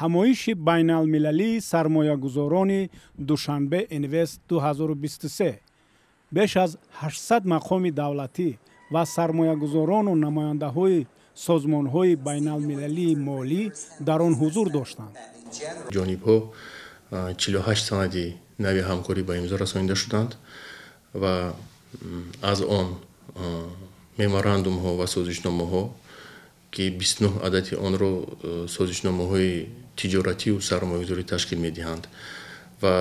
Ҳамоиши байналмилалии сармоягузорони Душанбе Инвест 2023. Беш аз 800 мақоми давлатӣ ва сармоягузорону намояндаҳои созмонҳои байналмилалии молӣ дар он ҳузур доштанд. Ҷонибҳо 48 санади нави ҳамкорӣ ба имзо расонида шуданд ва аз он меморандумҳо ва созишномаҳо, ки 29 адади онро созишномаҳои тиҷоративу сармоягузорӣ ташкил медиҳанд ва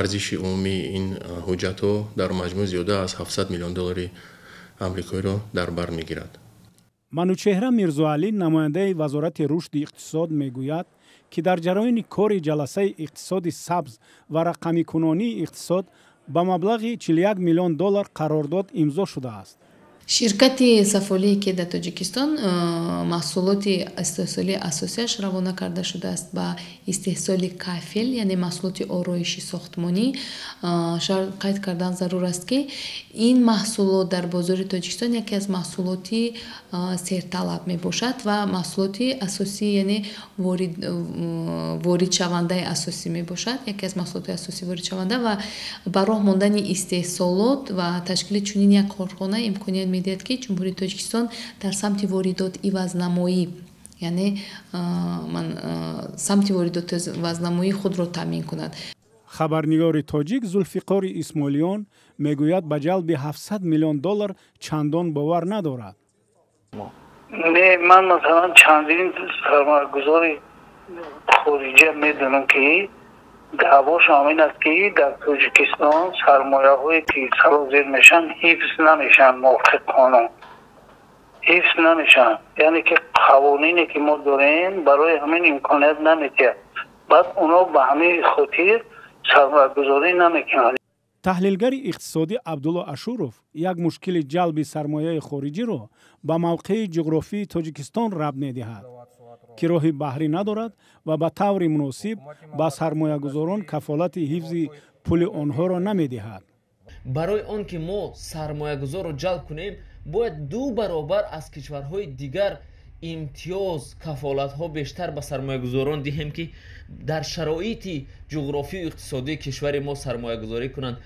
арзиши умумии ин ҳуҷҷатҳо дар маҷмӯъ зиёда аз 700 миллион доллари амрикоиро дар бар мегирад. Манучеҳра Мирзоалӣ, намояндаи Вазорати рушди иқтисод, мегӯяд, ки дар ҷараёни кори ҷаласаи иқтисоди сабз ва рақамикунонии иқтисод ба маблағи 41 миллион доллар қарордод имзо шудааст. Ширкати сафолие, ки дар Тоҷикистон маҳсулоти истеҳсолии асосиаш равона карда шудааст ба истеҳсоли кафел, яъне маҳсулоти ороиши сохтмонӣ, қайд кардан зарур аст, ки ин маҳсулот дар бозори Тоҷикистон яке аз маҳсулоти серталаб мебошад ва маҳсулоти асосӣ, яъне воридшавандаи асосӣ мебошад, яке аз маҳсулоти асосӣ воридшаванда, ва ба роҳ мондани истеҳсолот ва ташкили чунин як корхона имконият медиҳад, ки Ҷумҳурии Тоҷикистон дар самти воридот ивазнамоӣ, яъне самти воридот ивазнамоии худро таъмин кунад. Хабарнигори тоҷик Зулфиқори Исмоилиён мегӯяд, ба ҷалби 700 миллион доллар чандон бовар надорад. Не, ман масалан чандин сармоягузори хориҷа медонам, ки даъвошон ин аст, ки дар Тоҷикистон сармояҳое, ки сарозер мешаванд, ҳифз намешаванд, мувофиқи қонун ҳифз намешаванд, яъне ки қавонине, ки мо дорем, барои ҳамин имконият намедиҳад. Баъд онҳо ба ҳамин хотир сармоягузорӣ намекунанд. Таҳлилгари иқтисодӣ Абдулло Ашуров як мушкили ҷалби сармояи хориҷиро ба мавқеи ҷуғрофии Тоҷикистон рабт медиҳад, ки роҳи баҳрӣ надорад ва ба таври муносиб ба сармоягузорон кафолати ҳифзи пули онҳоро намедиҳад. Барои он ки мо сармоягузорро ҷалб кунем, бояд ду баробар аз кишварҳои дигар имтиёз, кафолатҳо бештар ба сармоягузорон диҳем, ки дар шароити ҷуғрофию иқтисодии кишвари мо сармоягузорӣ кунанд.